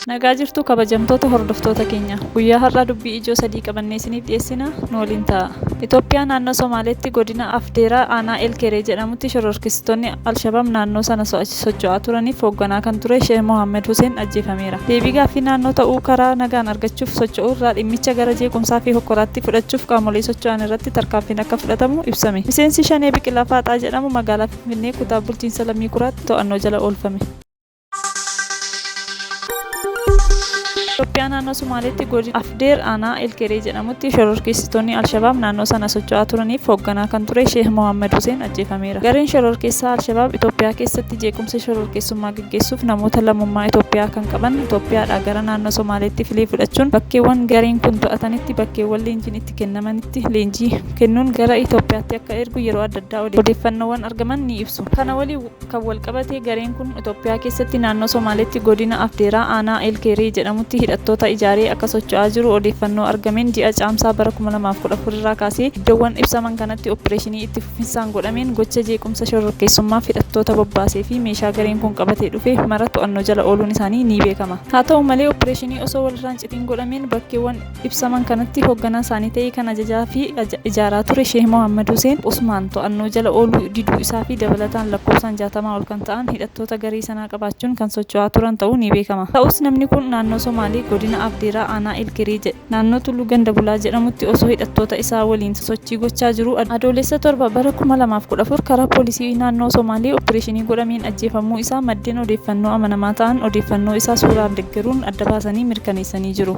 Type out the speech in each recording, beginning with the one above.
Nagaa jirtuu kabajamtoota hordoftoota keenya. Guyyaa har'aa dubbii ijoo sadii qabannee isiniif dhiyeessina nu waliin ta'a. Itoophiyaa naannoo Somaaleetti godina Afdeeraa aanaa Elkeree jedhamutti shororkeessitoonni Alshabaab naannoo sana socho'aa turaniif hoogganaa kan ture Sheeh Mohaammed Huseen ajjeefameera. Deebii gaaffii naannoo ta'uu karaa nagaan argachuuf socho'uu irraa dhimmicha gara jeequmsaa fi hokkoraatti fudhachuuf qaamolee socho'an irratti tarkaanfiin akka fudhatamu ibsame. Miseensi Shanee Biqilaa Faaxaa jedhamu magaalaa Finfinnee kutaa bulchiinsa Lammii Kuraatti to'annoo jala oolfame. Itoophiyaa naannoo Somaaleetti godina Afdeer aanaa Elkeree jedhamutti shororkeessitoonni Alshabaab naannoo sana socho'aa turaniif hoogganaa kan ture Sheeh Mohaammed Huseen ajjeefameera. Gareen shororkeessaa Alshabaab Itoophiyaa keessatti jeequmsa shororkeessummaa gaggeessuuf namoota lammummaa Itoophiyaa kan qaban Itoophiyaadhaa gara naannoo Somaaleetti filee fudhachuun bakkeewwan gareen kun to'atanitti bakkeewwan leenjiin itti kennamanitti leenjii kennuun gara Itoophiyaatti akka ergu yeroo adda addaa odeeffannoowwan argaman ni ibsu. Kana waliin kan walqabate gareen kun Itoophiyaa keessatti naannoo Somaaleetti godina Afdeeraa aanaa Elkeeree jedhamutti hidhattoota ijaaree akka socho'aa jiru odeeffannoo argameen ji'a Caamsaa bara 2014 irraa kaasee iddoowwan ibsaman kanatti oppireeshinii itti fufinsaan godhameen gocha jeequmsa shororkeessummaaf hidhattoota bobbaasee fi meeshaa gareen kun qabatee dhufe mara to'annoo jala ooluun isaanii ni beekama. Haa ta'u malee oppireeshinii osoo walirraa hin citiin godhameen bakkeewwan ibsaman kanatti hoogganaa isaanii ta'ee kan ajajaa fi ijaaraa ture Sheeh Mohammad Huseen Usmaan to'annoo jala ooluu diduu isaa fi dabalataan lakkoofsaan 60 ol kan ta'an hidhattoota garee sanaa qabaachuun kan socho'aa turan ta'uu ni beekama. Ta'us namni kun naannoo Somaalee godina Afdeeraa aanaa Elkeree naannoo Tulluu Ganda Bulaa jedhamutti osoo hidhattoota isaa waliin sosochii gochaa jiruu Adoolessa 7 bara 2014 karaa poolisii naannoo Somaalee oppireeshinii godhameen ajjeefamuu isaa maddeen odeeffannoo amanamaa ta'an odeeffannoo isaa suuraan deggeruun adda baasanii mirkaneessanii jiru.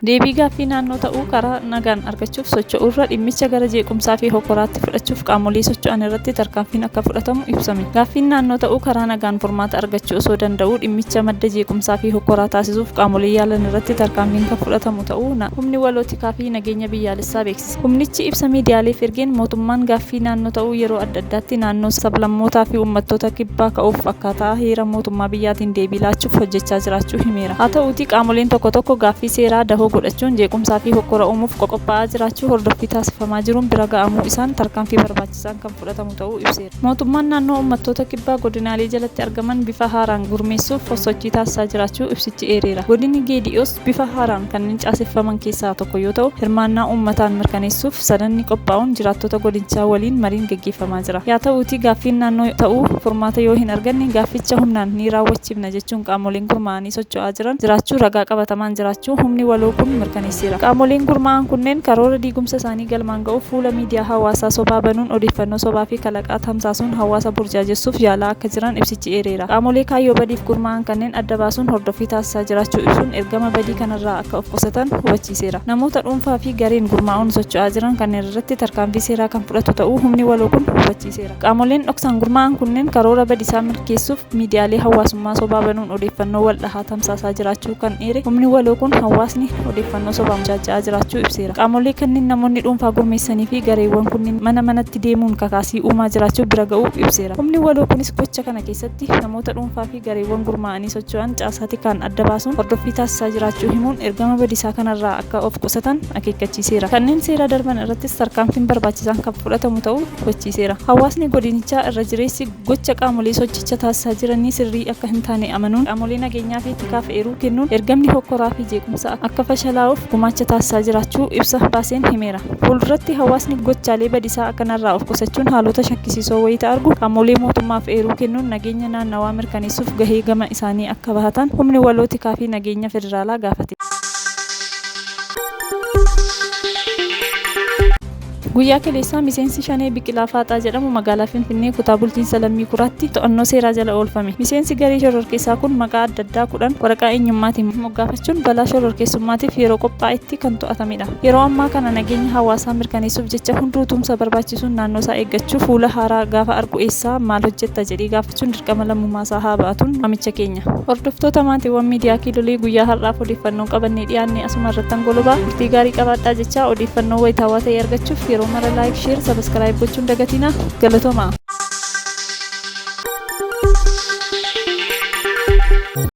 Deebii gaaffii naannoo ta'uu karaa nagaan argachuuf socho'uurra dhimmicha gara jeequmsaa fi hokkoraatti fudhachuuf qaamolee socho'an irratti tarkaanfiin akka fudhatamu ibsame. Gaaffiin naannoo ta'uu karaa nagaan furmaata argachuu osoo danda'uu dhimmicha madda jeequmsaa fi hokkoraa taasisuuf qaamolee yaalan irratti tarkaanfiin kan fudhatamu ta'uu Humni Waloo Tikaa fi Nageenya Biyyaalessaa beeksise. Humnichi ibsa miidiyaaleef ergeen mootummaan gaaffii naannoo ta'uu yeroo adda addaatti naannoo sablammootaa fi uummattoota kibbaa ka'uuf akkaataa heera mootummaa biyyaatiin deebii laachuuf hojjechaa jiraachuu himeera. Haa ta'uutii qaamoleen tokko tokko gaaffii seeraa dahoo godhachuun jeequmsaa fi hokkora uumuuf qophaa'aa jiraachuu hordoffii taasifamaa jiruun bira ga'amuu isaan tarkaanfii barbaachisaan kan fudhatamu ta'uu ibseera. Mootummaan naannoo uummattoota kibbaa godinaalee jalatti argaman bifa haaraan gurmeessuuf sochii taasisaa jiraachuu ibsichi eereera. Godinni Geedi'oos bifa haaraan kanneen caaseffaman keessaa tokko yoo ta'u, hirmaannaa uummataan mirkaneessuuf sanadni qophaa'uun jiraattota godinichaa waliin mariin gaggeeffamaa jira. Yaa ta'uutii gaaffiin naannoo ta'uu furmaata yoo hin arganne gaafficha humnaan ni raawwachiifna jechuun qaamoleen gurmaa'anii socho'aa jiran jiraachuu ragaa qabatamaan jiraachuu humni waloo kun mirkaneesseera. Qaamoleen gurmaa'an kunneen karoora diigumsa isaanii galmaan ga'uuf fuula miidiyaa hawaasaa sobaa banuun odeeffannoo sobaa fi kalaqaa tamsaasuun hawaasa burjaajessuuf yaalaa akka jiran ibsichi eereera. Qaamolee kaayyoo badiif gurmaa'an kanneen adda baasuun hordoffii taasisaa jiraachuu ibsuun ergama badii kanarraa akka of qusatan hubachiiseera. Namoota dhuunfaa fi gareen gurmaa'uun socho'aa jiran kanneen irratti tarkaanfii seeraa kan fudhatu ta'uu humni waloo kun hubachiiseera. Qaamoleen dhoksaan gurmaa'an kunneen karoora badisaa milkeessuuf miidiyaalee hawaasummaa sobaa banuun odeeffannoo waldhahaa tamsaasaa jiraachuu kan eere humni waloo kun hawaasni odeeffannoo sobaan burjaaja'aa jiraachuu ibseera. Qaamolee kanneen namoonni dhuunfaa gurmeessanii fi gareewwan kunniin mana manatti deemuun kakaasii uumaa jiraachuu bira ga'uu ibseera. Humni waloo kunis gocha kana keessatti namoota dhuunfaa fi gareewwan gurmaa'anii socho'an caasaa tikaan adda baasuun hordoffii taasisaa jiraachuu himuun ergama badisaa kanarraa akka of qusatan akeekkachiiseera. Kanneen seera darban irrattis tarkaanfiin barbaachisaan kan fudhatamu ta'uu hubachiiseera. Hawaasni godinichaa irra jireessi gocha qaamolee sochicha taasisaa jiranii sirrii akka hin taane amanuun qaamolee nageenyaa fi tikaaf eeruu kennuun ergamni hokkoraa fi jeequmsaa akka fashalaa'uuf gumaacha taasisaa jiraachuu ibsa baaseen himeera. Fuulduratti hawaasni gochaalee badisaa akkanarraa of qusachuun haalota shakkisiisoo wayita argu qaamolee mootummaaf eeruu kennuun nageenya naannawaa mirkaneessuuf gahee gama isaanii akka bahatan Humni Waloo Tikaa fi Nageenya Federaalaa gaafateera. Guyyaa kaleessaa miseensi Shanee Biqilaa Faaxaa jedhamu magaalaa Finfinnee kutaa bulchiinsa Lammii Kuraatti to'annoo seeraa jala oolfame. Miseensi garee shororkeessaa kun maqaa adda addaa 10 waraqaa eenyummaatiin moggaafachuun balaa shororkeessummaatiif yeroo qophaa'etti kan to'atamedha. Yeroo ammaa kana nageenya hawaasaa mirkaneessuuf jecha hunduu tumsa barbaachisuun naannoosaa eeggachuu fuula haaraa gaafa argu eessaa maal hojjetta jedhee gaafachuun dirqama lammummaasaa haa ba'atuun waamicha keenya. Hordoftoota maatiiwwan miidiyaa Kiilolee guyyaa har'aaf odeeffannoo qabannee dhiyaanne asuma irrattan golobaa turtii gaarii qabaadhaa jechaa odeeffannoo wayitaawaa ta'e argachuuf yeroo mara like, share, subscribe gochuun dagatinaa. Galatoomaa!